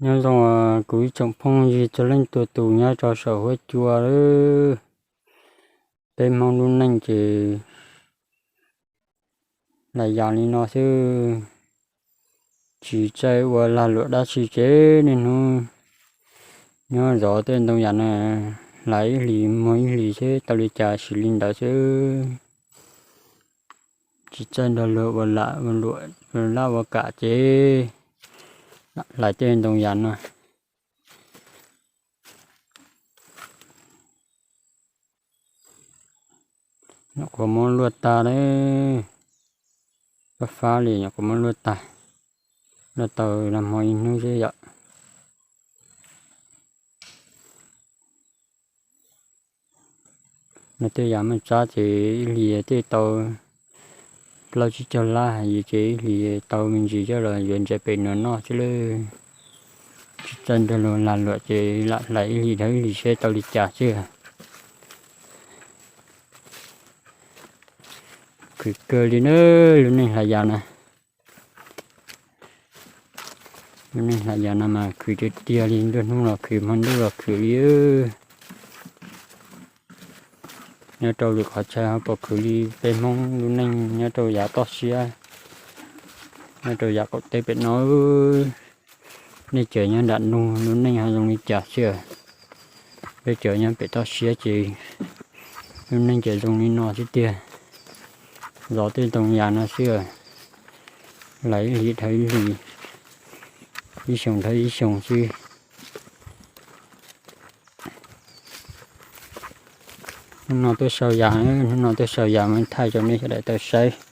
Nyob zoo kuv ib tsoom phooj ywg txhua leej txhua tus nyob rau saum huab cua. Peb Hmoob lub neej ces lam yam li no xwb, tsis txawj ua lag luam dab tsi ces niaj hnub nyob zov tej ntoo yam no, hlais ib hlis muag ib hlis seb tau li cas sim li ntawd xwb. Tsis txawj nrog luag ua lam ua luam, ua laj ua kam ces hlais tej ntoo yam no. Nyuam qhuav muab luaj tag lawm, fab fab li nyuam qhuav muab luaj tag, luaj tau nag hmo ib hnub xwb yom. No tej yam muaj tsab ces ib hlis tej tau plaub tsib caug lab, yus ces ib hlis tau me ntsis coj los yuav ntsaws pem nuav noj xwb lawm. Tsis txawj nrog luag lag luam ces lam hlais ib hlis dhau ib hlis seb tau li cas xwb. Khwv kawg li na, lub neej hlais yam na. Lub neej hlais yam no mas khwv tiag tiag li, nruab hnub los khwv, hmo ntuj los khwv li. Nyob rau lwm qhov chaw ho puas khwv li peb Hmoob lub neej nyob rau yav toj siab, nyob rau yav qaum teb pem no. Nej cov nyob nram nroog lub neej ho zoo li cas xwb? Peb cov nyob pem toj siab ces lub neej ces zoo li no xwb tiag. Zov tej ntoo yam no xwb, hlais ib hlis dhau ib hlis, ib xyoo dhau ib xyoo xwb. Hnub no tuaj sau yam, hnub no tuaj sau yam mas thaij rau nej sawv daws tau saib.